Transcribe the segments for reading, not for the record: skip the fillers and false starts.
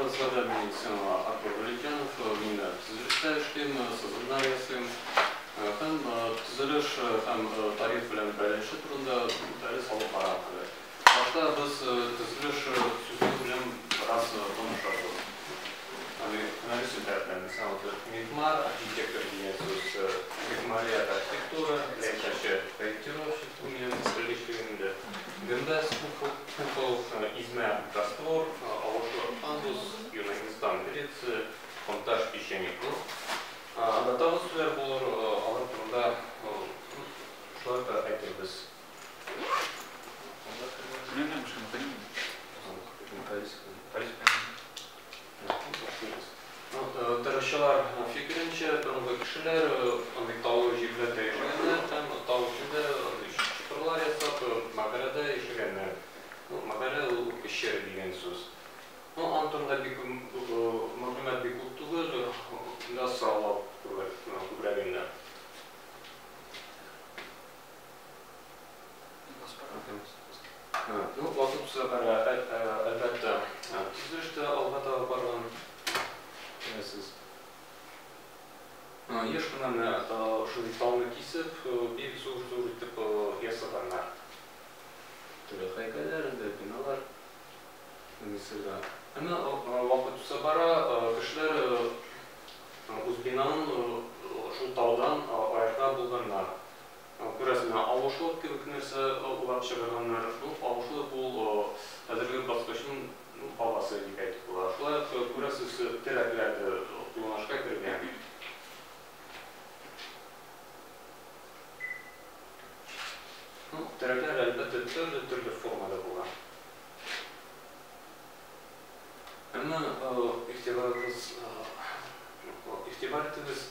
Барыгызга да мин исемем Артур Галимҗанов, мин төзелештә эшлим, сызымнар ясыйм. Һәм төзелеш һәм тарих белән бәйләнеше турында дәрес алып барам хәзер. Башта без төзелеш сүзе белән бераз танышырбыз. Һөнәри сүзләр белән, мәсәлән, мигмар, архитектор дигән сүз, мигмарият архитектура, ләйсәче, проектировщик, минем белгечлегем инде. Гөмбәз, купол, измә, раствор, авышлы пандус, Юнанистан, Греция, монтаж, печенье. Анда тагы сүзләр булыр, алар турында шулай да әйтербез. Тарихчылар фикеренчә, борынгы кешеләр андый таулы җирләрдә яшәгәннәр һәм тау эчендә андый чокырлар ясап, мәгарәдә яшәгәннәр. Мәгарә ул пещера дигән сүз. Ну, аның турында бик мәгълүмат бик күп түгел, да сораулар күбрәк инде. Ну, вакыт уза бара, әлбәттә, төзелеш тә алга таба барган. Беләсез. Еш кына менә шундый тауны кисеп, бик зур-зур итеп ясаганнар. Төрле һәйкәлләр инде, биналар. Мисырда. Әмма вакыт уза бара, кешеләр үз бинан шул таудан аерырга булганнар. Күрәсең, авышлык кебек нәрсә уйлап чыгарганнар. Ну, авышлык ул хәзерге баскычның бабасы дип әйтеп була. Шулай ук күрәсез, терәкләр дә кулланышка кергән. Ну, терәкләр, әлбәттә, төрле-төрле формада була. Әмма игътибарыгыз, игътибар итегез,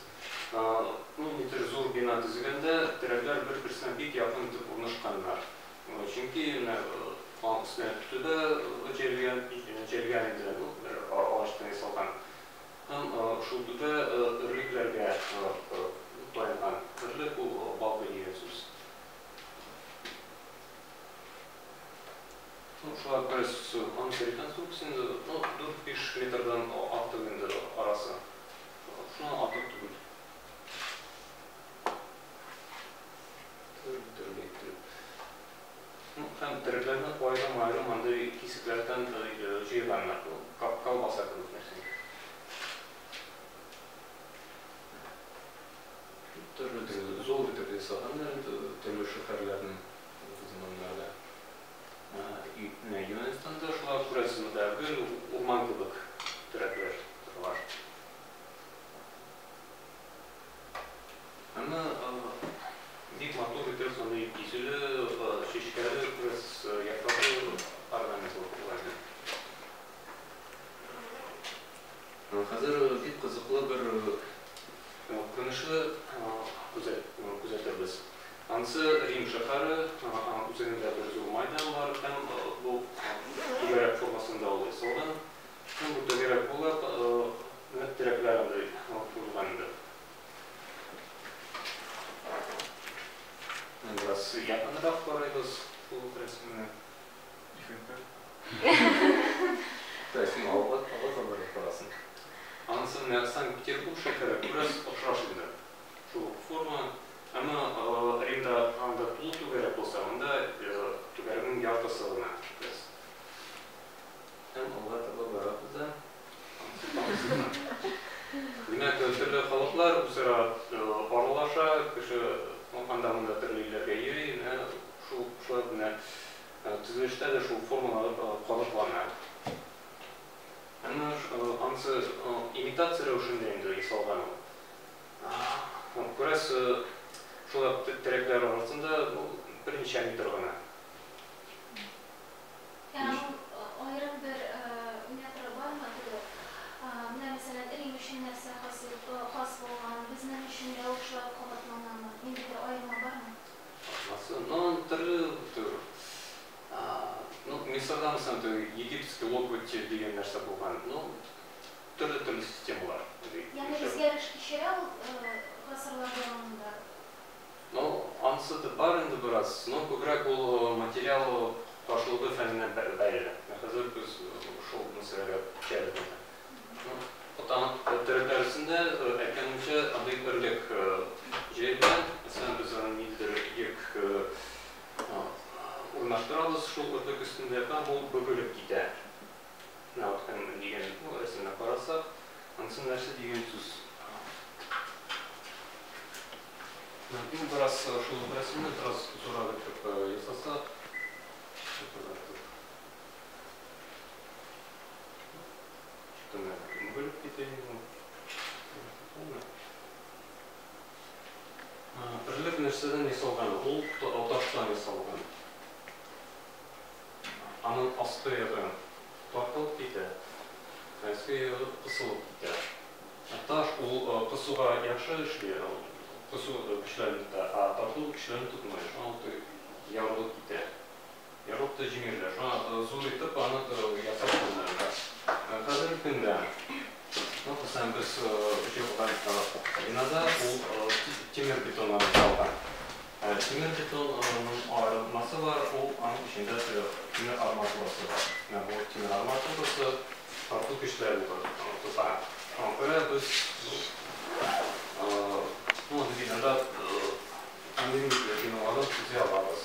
ну, нидер зур бина төзегәндә терәкләр бер-берсенә бик якын итеп урнашканнар. Чөнки менә аның өстенә түбә җәелгән, җәелгән инде, ну, бер агачтан ясалган. Һәм шул түбә өрлекләргә таянган. Өрлек ул балка дигән сүз. Ну, шуңа күрә анысы реконструкция инде, ну, 4-5 метрдан артык инде арасы. Шуннан артык түгел. Төрле-төрле иттереп. Ну, һәм терәкләрне аерым-аерым андый кисекләрдән җыйганнар. Ну, колбаса кебек нәрсә. Төрле-төрле зур итеп ясаганнар инде төрле шәһәрләрнең заманнарда. Юнанстанда шулай күрәсез, монда гел урман кебек терәкләр торалар. Әмма бик матур итеп шундый киселе, чәчкәле, күрәсез, яфраклы орнамент була. Хәзер бик кызыклы бер күренешне күзәтербез. Анысы Рим шәһәре, аның үзәгендә бер зур майдан бар һәм бу түгәрәк формасында ул ясалган. Һәм бу түгәрәк буйлап терәкләр андый куелган инде. Бераз якынрак карыйбыз ул рәсемне. Син алга таба барасың. Анысы менә Санкт-Петербург шәһәре, күрәсез, охшаш инде. Шул ук форма. Әмма Римда анда тулы түгәрәк булса, монда түгәрәкнең яртысы гына. Һәм алга таба барабыз да. Димәк, төрле халыклар үзара аралаша, кеше анда-монда төрле илләргә йөри, менә шул шулай менә төзелештә дә шул формалар кабатлана. Әмма анысы имитация рәвешендә инде ясалган ул. Күрәсез, шул ук терәкләр арасында берничә метр гына. Ә аның аерым бер метры бармы теге? Менә, мәсәлән, Рим өчен нәрсә хас булган, безнең өчен дә ул шулай ук кабатланамы? Ниндидер аерма бармы? Аермасы, ну, төрле төр. Ну, Мисырда, мәсәлән, теге египетский локоть дигән нәрсә булган. Ну, төрле-төрле системалар. Ягъни үзгәреш кичерә ул гасырлар дәвамында? Ну, анысы да бар инде бераз, но күбрәк ул материал каршылыгы фәненә бәйле. Хәзер без шул мәсьәләгә күчәбез инде. Терәкләресендә әйткәнемчә, андый өрлек җәй белән, мәсәлән, без аны ниндидер йөк урнаштырабыз шул өрлек өстендә, һәм ул бөгелеп китә. Менә үткән дигән рәсемгә карасак, анысы нәрсә дигән сүз. Бераз шул рәсемне бераз зуррак итеп ясасак, бөгелеп китә инде. Өрлек нәрсәдән ясалган? Ул таштан ясалган. Аның аскы ягы тартылып китә, өске ягы кысылып китә. Таш ул кысуга яхшы эшли, кысу көчләрен тота, ә тартылу көчләрен тотмый. Шуңа ул ярылып китә. Ярылып та җимерелә. Шуңа зур итеп аны ясап булмый. Хәзерге көндә, мәсәлән, без җыелган бинада ул тимер бетоннан ясалган. Тимер бетонның аерылмасы бар, ул аның эчендә тимер арматурасы бар. Менә бу тимер арматурасы тарту көчләрен тота. Шуңа күрә без бинада андый биналарны төзи алабыз.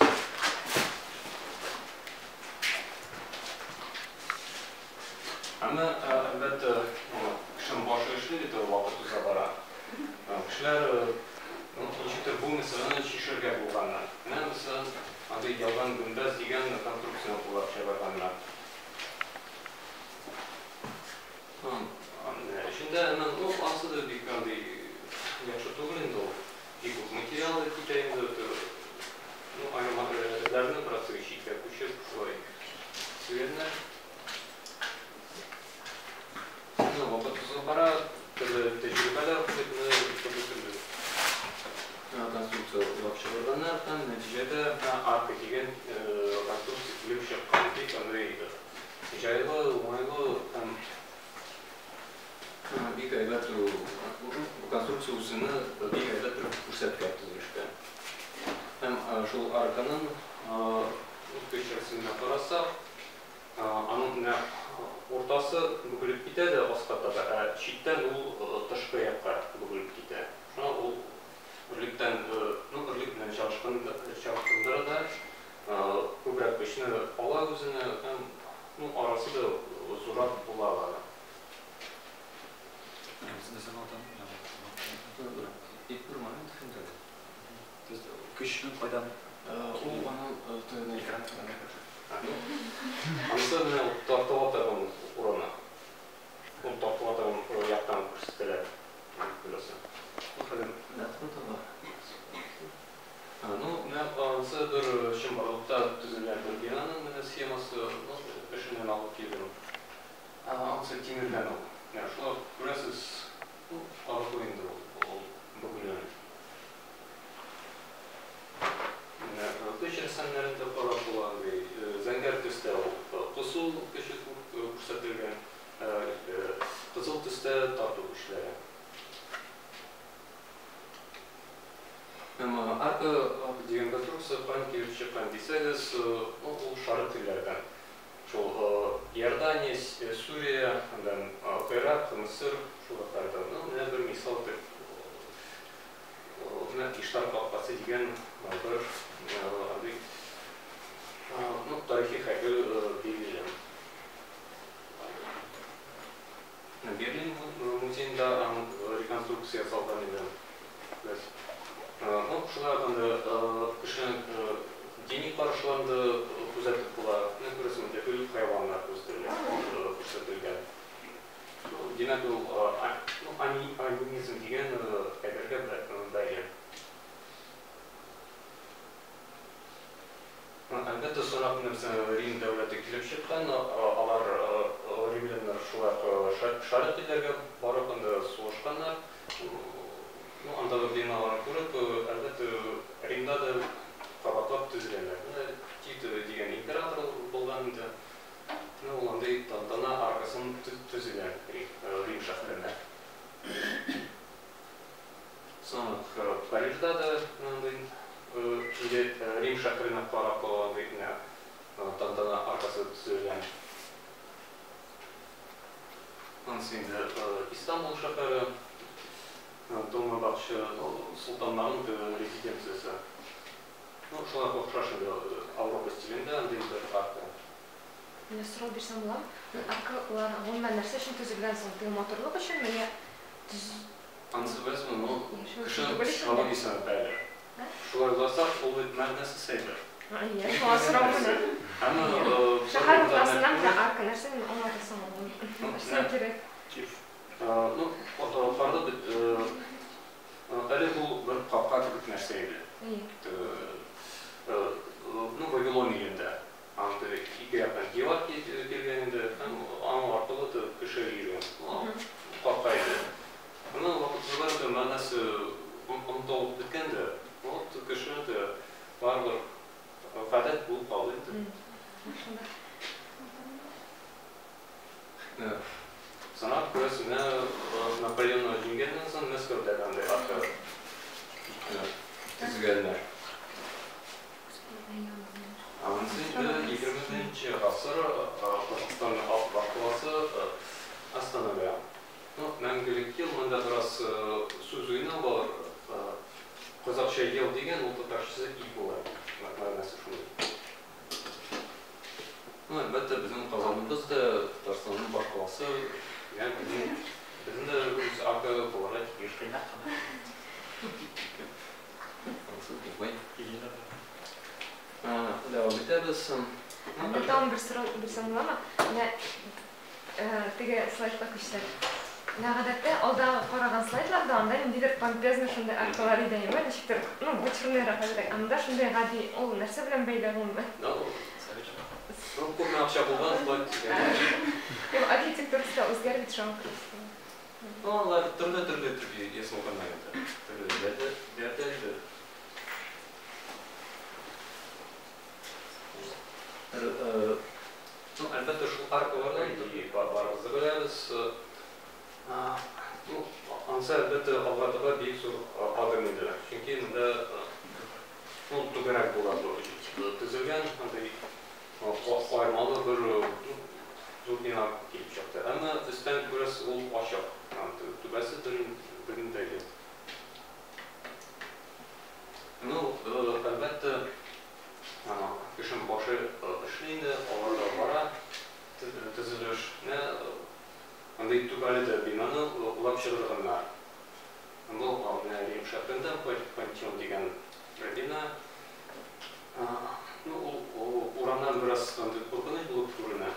Әмма, әлбәттә, кешенең башы эшли бит, вакыт уза бара. Кешеләр ничектер бу мәсьәләне чишергә булганнар. Менә, мәсәлән, андый ялган гөмбәз дигән конструкцияне куллап чыгарганнар. Эчендә, ну, анысы да бик андый яхшы түгел инде ул. Бик күп материал китә инде. Ну, аерым бераз читкә күчеп, шулай сөйләнә. Вакыт уза бара, төрле тәҗрибәләр төрле конструкция уйлап чыгарганнар һәм нәтиҗәдә арка дигән конструкция килеп чыккан. Бик андый җайлы, уңайлы һәм бик әйбәт бу конструкция үзене бик әйбәт күрсәткән төзелештә. Һәм шул арканың көч рәсеменә карасак, аның менә уртасы бөгелеп китә дә аска таба, ә читтән ул тышкы якка бөгелеп китә. Шуңа ул өрлектән, ну, өрлек белән чагыштырганда да күбрәк көчне ала үзенә һәм, ну, арасы да зуррак була ала. Бер момент инде. Көчнең кайдан? Ул аның экран. Анысы менә тартыла торган урыны. Ул тартыла торган яктан күрсәтелә. Ну, менә анысы бер чынбарлыкта төзелгән бер бинаның менә схемасы, ну, эшеннән алып килдем. Анысы тимердән ул. Менә шулай күрәсез, ну, кабыклы инде ул бөгелгән. Менә көч рәсемнәрен дә карап була, зәңгәр төстә ул кысу көче күрсәтелгән, кызыл төстә тарту көчләре. Әмма арка дигән конструкция каян килеп чыккан дисәгез, ул шарык илләрдән. Шул Иордания, Сүрия, андан Ирак, Мисыр, шул яклардан. Ну, менә бер мисал итеп, менә Иштар капкасы дигән бер андый, ну, тарихи һәйкәл билгеле. Берлин музеенда аның реконструкция ясалган иде. Ну, шулай ук анда кешенең дини карашларын да күзәтеп була. Менә күрәсең, гөл хайваннар күрсәтелгән. Димәк, ул анимизм дигән әйбергә бәйле. Әлбәттә, соңрак нәрсә Рим дәүләте килеп чыккан, алар римляннар шулай шарык илләргә барып анда сугышканнар. Ну, андагы биналарны күреп, әлбәттә, Римда да кабатлап төзегәннәр. Менә Тит дигән император булган инде. Ну, ул андый тантана аркасын төзегән Рим шәһәрендә. Соң Парижда да андый Рим шәһәренә карап андый тантана аркасы төзелгән. Анысы инде Истанбул шәһәре, Долмабахче солтаннарның резиденциясе. Ну, шулай ук охшаш инде Ауропа стилендә андый бер арка. Менә сорау бирсәм буламы? Аркалар гомумән нәрсә өчен төзелгән соң? Теге матурлык өченме я төз Анысы беләсезме, ну, яшәү өчен кешенең түгел өченме? психологиясенә бәйле. Ә? Шулай уйласак, ул бит мәгънәсез әйбер. Әйе, шуңа сорау менә. Әмма Шәһәр уртасында менә арка нәрсәне аңлата соң ул? Нәрсә кирәк? Ну, карда бит әле бу бер капка кебек нәрсә иде. Әйе. Ну, Вавилон илендә. Анда ике яктан дивар килгән инде, һәм аның аркылы кеше йөргән. Капка иде. Моның вакыт узган да мәгънәсе онытылып беткән дә, вот кешене дә барыбер гадәт булып калды инде. Санап күрәсең, менә Наполеонны җиңгәннән соң Мәскәүдә андый арка төзегәннәр. Анысы инде 20 гасыр Казахстанның башкаласы Астанада. Ну, мәңгелек ел монда бераз сүз уйнау бар. Казахча ел дигән ул татарчасы ил була. Мәгънәсе шундый. Ну, әлбәттә, безнең Казаныбыз да Татарстанның башкаласы, ягъни безнең дә үз арка булырга тиеш. Кыйнак кына. Анысы булмый. Дәвам итәбез. Менә тагын бер сорау бирсәм буламы? Менә теге слайдка күчсәк. Менә гадәттә алдагы караган слайдларда анда ниндидер помпезный шундый аркалар иде, әйеме? Ничектер, ну, вычурныйрак әзрәк. Ә монда шундый гади, ул нәрсә белән бәйле гомумән? Ну, күпме акча булган, шулай төзегән. Юк, архитектурасы да үзгәрде бит шуңа күрә. Ну, алар төрле-төрле итеп ясалганнар инде. Төрле дәртә инде. Ну, әлбәттә, шул аркалардан барыбыз да беләбез. Ну, анысы әлбәттә алга таба бик зур адым инде. Чөнки монда ну, түгәрәк була бу. Төзелгән андый каймалы бер зур бина килеп чыкты. Әмма өстән күрәсез, ул ачык. Түбәсе бернинди юк. Ну, әлбәттә, кешенең башы эшли инде, аларда бара төзелеш. Менә андый түбәле дә бинаны улап чыгарганнар. Бу менә Рим шәһәрендә Пантеон дигән бер бина. Ну, ул урамнан бераз андый куркыныч булып күренә.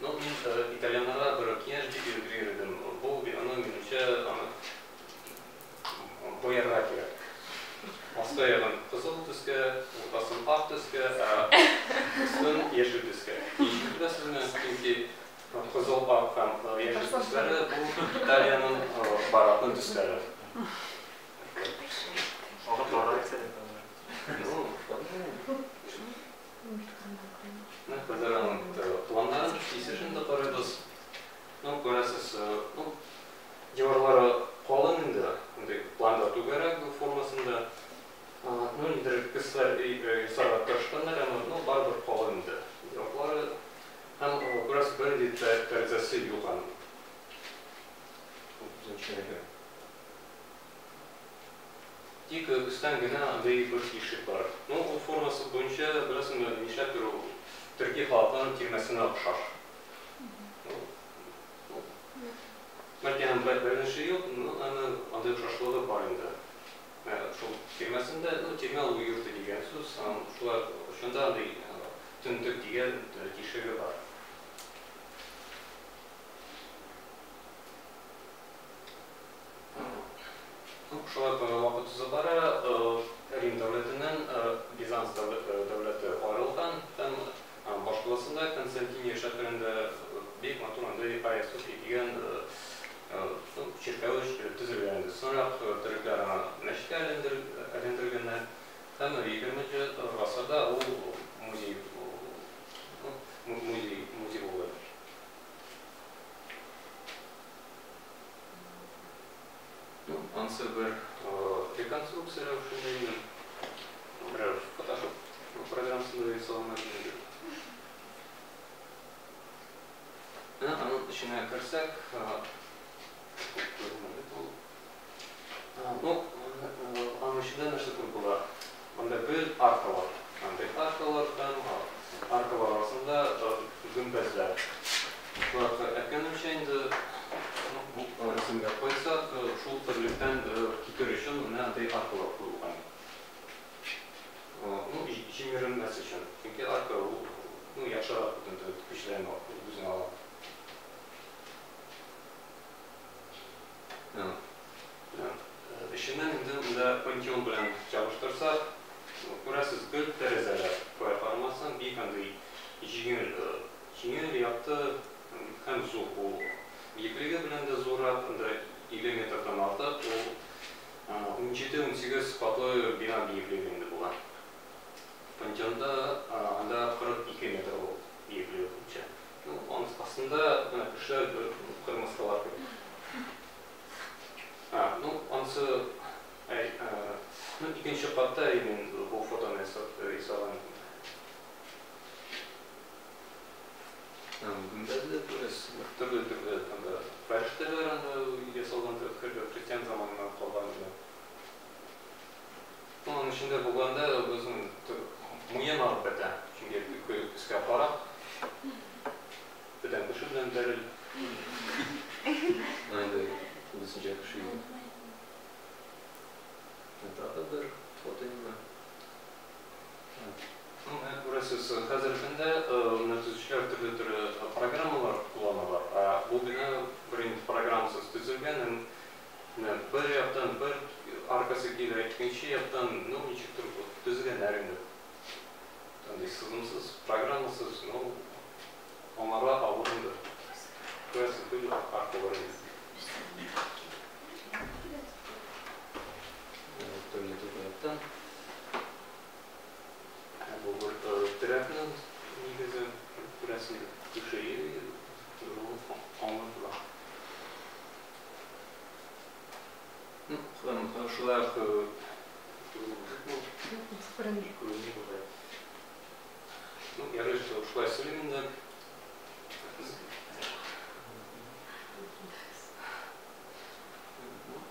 Ну, мин итальяннарга бер киңәш бирер идем. Бу бинаны минемчә аны боярга кирәк. Аскы ягын кызыл төскә, уртасын ак төскә, ә өстен яшел төскә. Ничек беләсезме? Чөнки кызыл, ак һәм яшел төсләре бу Италиянең байракның төсләре. Ну, хәзер аның планнарын, кисешен дә карыйбыз. Ну, күрәсез, ну, диварлары калын инде, андый планда түгәрәк формасында. Ну, нидер кешеләр ясарга тырышканнар, әмма, ну, барыбер калын инде. Диварлары һәм күрәсез, бернинди тәрәзәсе юк аның. Тик өстән генә андый бер ишек бар. Ну, ул формасы буенча, беләсеңме, нишләптер ул төрки халкының тирмәсенә охшаш. Бәлки аның бәйләнеше юк, но аны андый охшашлыгы бар инде. Шул тирмәсендә, ну, тирмә ул йорты дигән сүз, аның шулай очында андый төнтек дигән тишеге бар. Ну, шулай вакыт узып бара, Рим дәүләтеннән Бизанс дәүләте аерылган һәм башкаласында Константиния шәһәрендә бик матур андый Айя София дигән чиркәү төзелгән иде. Соңрак төрекләр аны мәчеткә әйләндергәннәр һәм 20 гасырда ул музей, музей, музей булды. Ну, анысы бер реконструкция рәвешендә инде. Берәр Photoshop программасында ясалган инде. Менә аның эченә керсәк, ну, аның эчендә нәрсә күреп була? Анда гел аркалар. Андый аркалар һәм аркалар арасында гөмбәзләр. Шулай әйткәнемчә инде, бу рәсемгә куйсак, шул төрлектән китер өчен менә андый аркалар куелган. Ну, җимерелмәс өчен. Чөнки арка ул, ну, яхшырак бөтен көчләрен үзенә ала. Эченнән инде монда пантеон белән чагыштырсак, күрәсез, гел тәрәзәләр. Кая карамасаң, бик андый җиңел, җиңел, якты һәм зур ул. Биеклеге белән дә зуррак, анда 50 метрдан артык, ул 17-18 катлы бина биеклеге инде була. Пантеонда анда 42 метр ул биеклеге буенча. Ну, аның астында менә кешеләр кырмыскалар кебек. Ну, анысы, ну, икенче катта мин бу фотоны ясаган. Гөмбәзле күрәсез, төрле-төрле анда фәрештәләр анда ясалган христиан заманыннан калган инде. Ну, аның эчендә булганда безнең муен арып бетә, чөнки өскә карап, бүтән кеше белән бәрелеп. Инде күбесенчә кеше юк. Тагы бер фото инде. Ну, күрәсез, хәзерге көндә менә төзүчеләр төрле-төрле программалар кулланалар. Ә бу бина бер инде программасыз төзелгән, менә бер яктан бер аркасы килә, икенче яктан, ну, ничектер төзегәннәр инде. Андый сызымсыз, программасыз, ну, аңларга авыр инде. Күрәсез, гел аркалар инде. Төрле-төрле яктан. Бу бер терәкнең нигезе, күрәсең, түшәге аңлатыла. Ну, шулай ук Күренми. Күренми бугай. Ну, ярый, шулай сөйлим инде.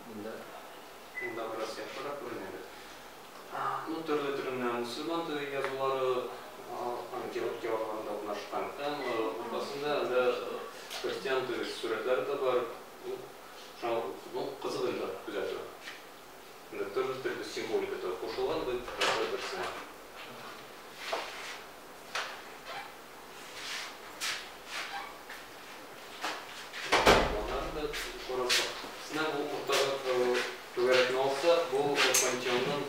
Монда, монда бераз яхшырак күренә. Ну, төрле-төрле мөселман теле язулары аның диварларында урнашкан. Һәм уртасында анда христиан теле сурәтләре дә бар. Ну, кызык инде күзәтү. Инде төрле-төрле символика да кушылган бер-берсенә. Планнарын да карасак. Менә бу уртадагы түгәрәкне алсак, бу пантеонның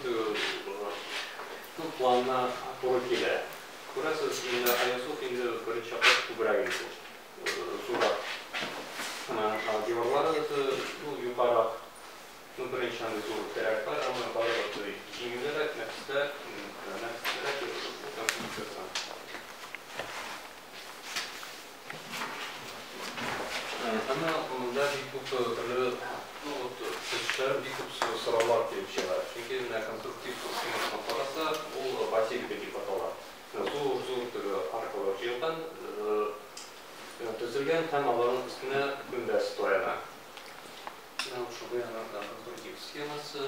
планына туры килә. Күрәсез, инде Айя София инде беренче кат күбрәк инде зуррак. Диварлары да, ну, югарырак. Ну, беренче андый зур терәк бар, әмма барыбер җиңелрәк, нәфисләрәк, нәфисләрәк конструкциясе. Әмма монда бик күп төрле, ну, вот, төзүчеләр бик күп сораулар килеп чыга. Чөнки менә конструктив схемасына карасак, ул базилика дип атала. Зур-зур төрле аркалар җыелган, төзелгән һәм аларның өстенә гөмбәз таяна. Менә шундый аның конструктив схемасы.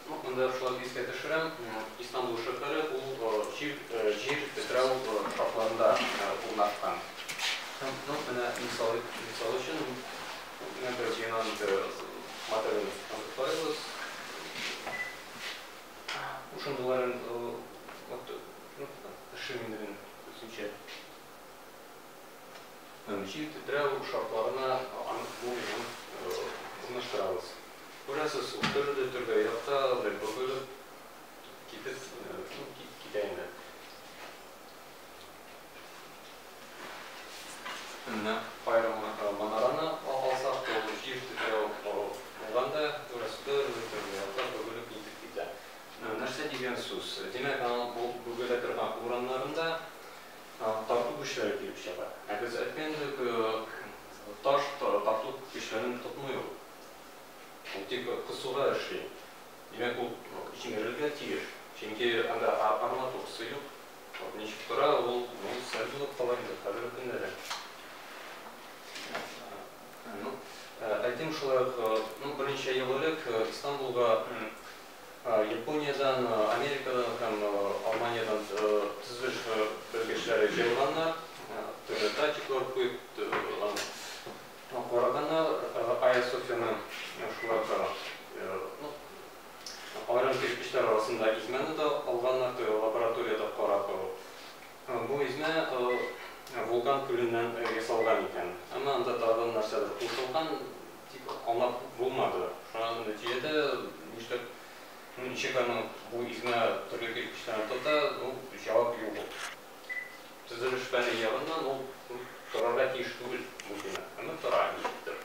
Ну, монда шулай искә төшерәм, Истанбул шәһәре ул җир тетрәү шартларында урнашкан. Һәм, ну, менә мисал, мисал өчен, менә бер бинаның моделен аныклайбыз. Ушындыларын, вот, ну, эшем инде мин үземчә. Җир тетрәү шартларына бу бинаны урнаштырабыз. Күрәсез, ул төрле-төрле якта бөгелеп китеп, китә инде. Менә аерым манараны алсак, ул җир тетрәү булганда, күрәсез, төрле-төрле якта бөгелеп китеп китә. Нәрсә дигән сүз? Димәк, аның бу бөгелә торган урыннарында тарту көчләре килеп чыга. Ә без әйткән идек, таш тарту көчләрен тотмый ул. Ул тик кысуга эшли. Димәк, ул җимерелергә тиеш. Чөнки анда арматурасы юк. Ничек тора, ул сер булып кала инде хәзерге көндә дә. Ну, әйтим шулай ук, ну, берничә ел элек Истанбулга Япониядән, Америкадан һәм Алманиядән төзелеш белгечләре җыелганнар, төрле датчиклар куеп, караганнар Айя Софияны, шулай ук, ну, аерым кирпечләр арасында измәне дә алганнар, лабораториядә карап. Бу измә вулкан күленнән ясалган икән. Әмма анда тагын нәрсәдер кушылган, тик аңлап булмады. Шуңа нәтиҗәдә нишләп, ничек аның бу измә төрле кирпечләрне тота, ну, җавап юк. Төзелеш фәне ягыннан ул торырга тиеш түгел бу бина. Әмма тора ничектер.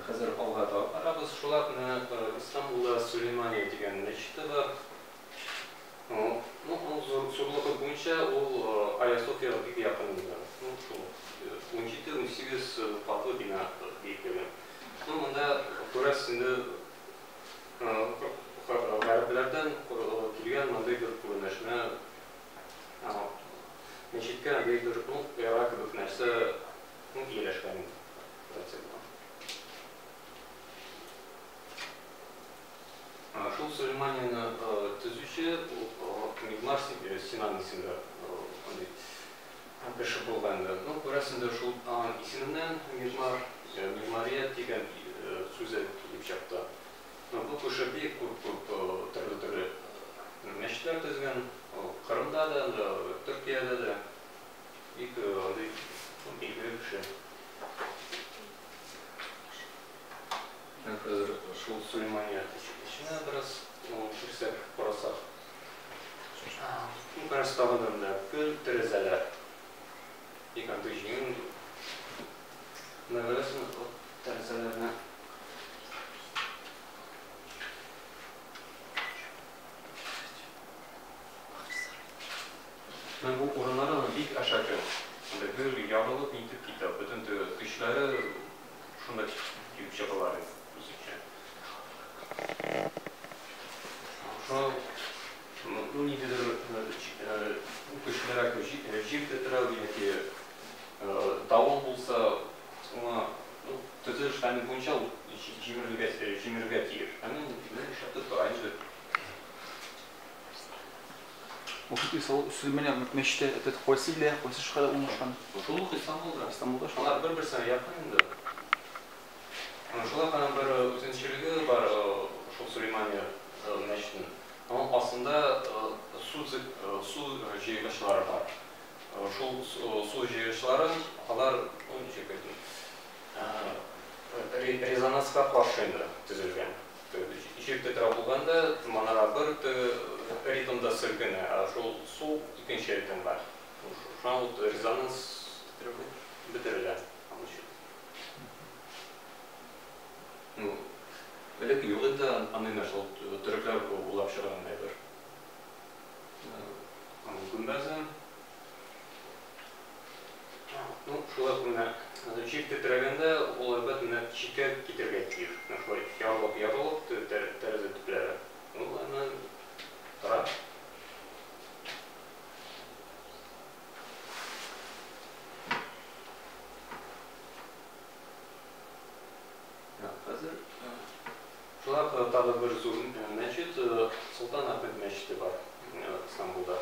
Хәзер алга таба барабыз. Шулар менә Истанбулда Сулеймания дигән мәчете бар. Ну, ул зурлыгы буенча ул Айя Софияга бик якын инде. Ну, шул 17-18 катлы бина биеклеге. Ну, монда күрәсез инде гарәпләрдән килгән мондый бер күренеш. Менә мәчеткә андый бер, ну, яра кебек нәрсә, ну, ияләшкән инде. Шул Сулейманияны төзүче Мигмар Синан исемле кеше булган инде. Ну, күрәсең дә, шул аның исеменнән Мигмар, Мигмария дигән сүзе килеп чыкты. Бу кеше бик күп төрле-төрле мәчетләр төзгән. Кырымда да, Төркиядә дә бик андый билгеле кеше. Хәзер шул Сулеймания эченә бераз керсәк, карасак. Ну, бераз тагын да менә көл тәрәзәләр. Бик андый җиңел. Менә күрәсең, тәрәзәләрне. Менә бу урыннары бик әшәке. Анда гел ябылып нитеп китә. Бөтен көчләре шунда килеп чыгалар үзенчә. Шуңа, ну, ниндидер көчлерәк җир тетрәү яки давыл булса, шуңа, ну, төзелеш фәне буенча ул җимерелергә тиеш. Әмма нишләптер тора инде. Мохит Сөләймания мәчете это кайсы илдә, кайсы шәһәрдә урнашкан? Шул ук Истанбулда. Истанбулда шул. Алар бер-берсенә якын инде. Шулай аның бер үзенчәлеге бар шул Сөләймания мәчетенең. Аның астында су җыйгычлары бар. Шул су җыйгычларын алар, ну, ничек әйтим, резонанска каршы инде төзелгән. Җир тетрәү булганда манара бер ритмда селкенә, ә шул су икенче ритмда. Шуңа ул резонанс бетерелә. Ну, элек юк инде андый нәрсә, ул төрекләр уйлап чыгарган әйбер. Аның гөмбәзе. Ну, шулай ук менә җир тетрәгәндә ул әлбәттә менә читкә китергә тиеш. Менә шулай ярылып-ярылып тәрәзә төпләре. Ул әмма тора. Хәзер шулай ук тагы бер зур мәчет, Солтан Әхмәт мәчете бар Истанбулда.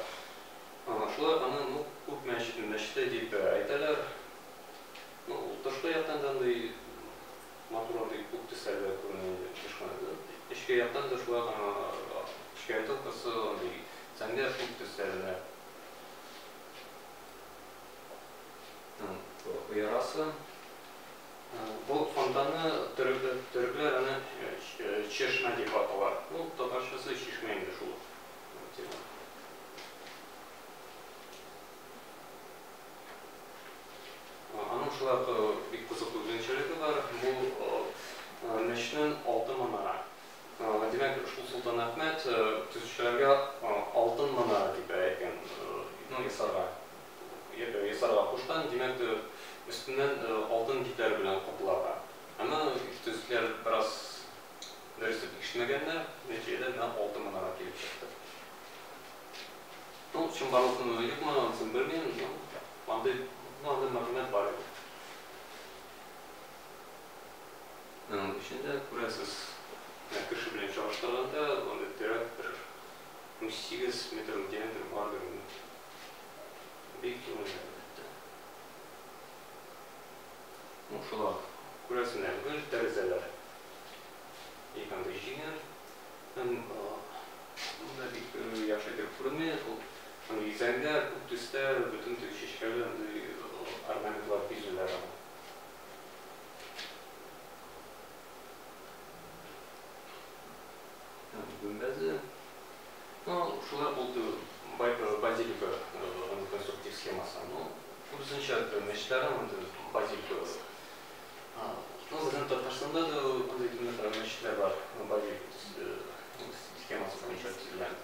Шулай аны, ну, күп мәчете дип әйтәләр. Ну, тышкы яктан да андый матур андый күп төсләрдә күренә инде тышкы. Эчке яктан да шулай эчке отделкасы андый зәңгәр күк төсләрендә. Ярасы. Бу фонтанны төрекләр аны чишмә дип аталар. Ну, татарчасы чишмә инде шул. Аның шулай ук бик кызыклы үзенчәлеге бар. Бу мәчетнең алтын манара. Димәк, шул Солтан Әхмәт төзүчеләргә алтын манара дип әйткән, ну, ясарга кушкан, димәк, өстеннән алтын битләр белән капларга. Әмма төзүчеләр бераз Дөрес итеп ишетмәгәннәр, нәтиҗәдә менә 6 манара килеп чыкты. Ну, чынбарлыкны юкмы, анысын белмим, но андый, андый мәгълүмат бар иде. Аның эчендә күрәсез, кеше белән чагыштырганда, андый терәк бер 18 метр диаметр бардыр инде. Бик зур әлбәттә. Ну, шулай. Күрәсең, гөл тәрәзәләр. Бик андый җиңел. Һәм монда бик яхшы итеп күренми. Ул андый зәңгәр, күк төстә, бөтен теге чәчкәле андый орнаментлар, бизүләр аны. Гөмбәзе. Ну, шулай булды базилика конструктив схемасы. Ну, күбесенчә мәчетләрнең андый базилика. Ну, безнең Татарстанда да андый мәчетләр бар, базилика схемасы буенча төзелгән.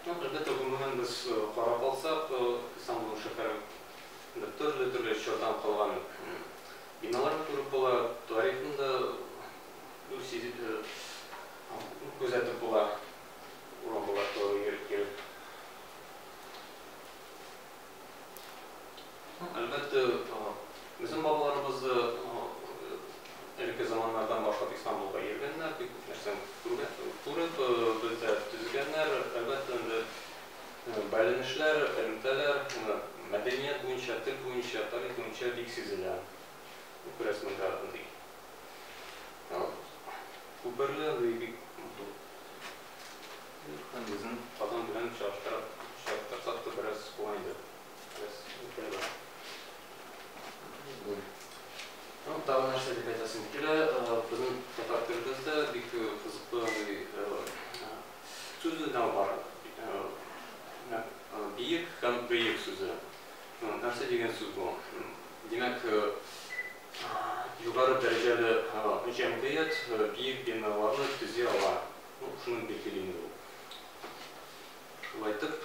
Ну, әлбәттә, гомумән без карап алсак, Истанбул шәһәрендә төрле-төрле чордан калган биналар күреп була, тарихын да күзәтеп була, урам буйлап йөреп йөреп. Әлбәттә, безнең бабаларыбыз элекке заманнардан башлап Истанбулга йөргәннәр, бик күп нәрсәне күреп, бездә төзегәннәр. Әлбәттә, инде бәйләнешләр, элемтәләр мәдәният буенча, тел буенча, тарих буенча бик сизелә. Күрәсең, монда андый күперле, андый бик матур. Һәм безнең Казан белән чагыштырсак та бераз була инде. Бераз үтә. Ну, тагы нәрсә дип әйтәсем килә, безнең татар телебездә бик кызыклы андый сүз дә бар. Биек һәм бөек сүзе. Нәрсә дигән сүз бу? Димәк, югары дәрәҗәле җәмгыять биек биналарны төзи ала. Ну, шуны билгели инде ул. Шулай итеп,